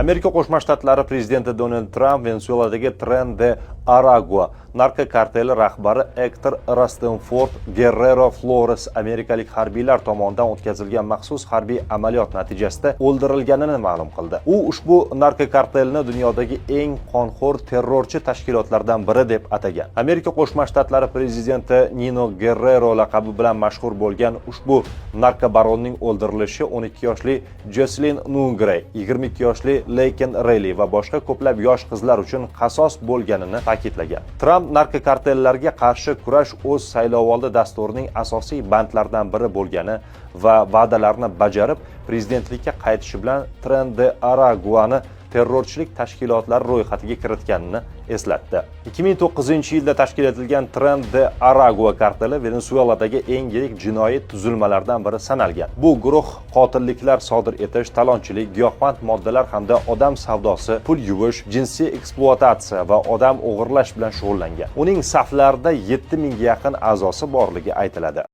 Amerika Qo'shma Shtatlari prezidenti Donald Tramp Venesueladagi Tren de Aragua narkokarteli rahbari Ektor Rastenfort Guerrero Flores amerikalik harbiylar tomonidan o'tkazilgan maxsus harbiy amaliyot natijasida o'ldirilganini ma'lum qildi. U ushbu narkokartelni dunyodagi eng qonxo'r terrorchi tashkilotlardan biri deb atagan. Amerika Qo'shma Shtatlari prezidenti Nino Guerrero laqabi bilan mashhur bo'lgan ushbu narkobaronning o'ldirilishi 12 yoshli Joselin Nungrey, 22 yoshli Leyken Reyli va boshqa ko'plab yosh qizlar uchun qasos bo'lganini ta'kidlagan. Tramp narkokartellarga qarshi kurash o'z saylovoldi dasturining asosiy bandlaridan biri bo'lgani va va'dalarni bajarib, prezidentlikka qaytishi bilan Tren de Araguani terrorchilik tashkilotlari ro'yxatiga kiritganini eslatdi. 2009-yilda tashkil etilgan Tren de Aragua karteli Venesueladagi eng yirik jinoiy tuzilmalardan biri sanalgan. Bu guruh qotilliklar sodir etish, talonchilik, giyohvand moddalar hamda odam savdosi, pul yuvish, jinsiy ekspluatatsiya va odam o'g'irlash bilan shug'ullangan. Uning saflarida 7000 ga yaqin a'zosi borligi aytiladi.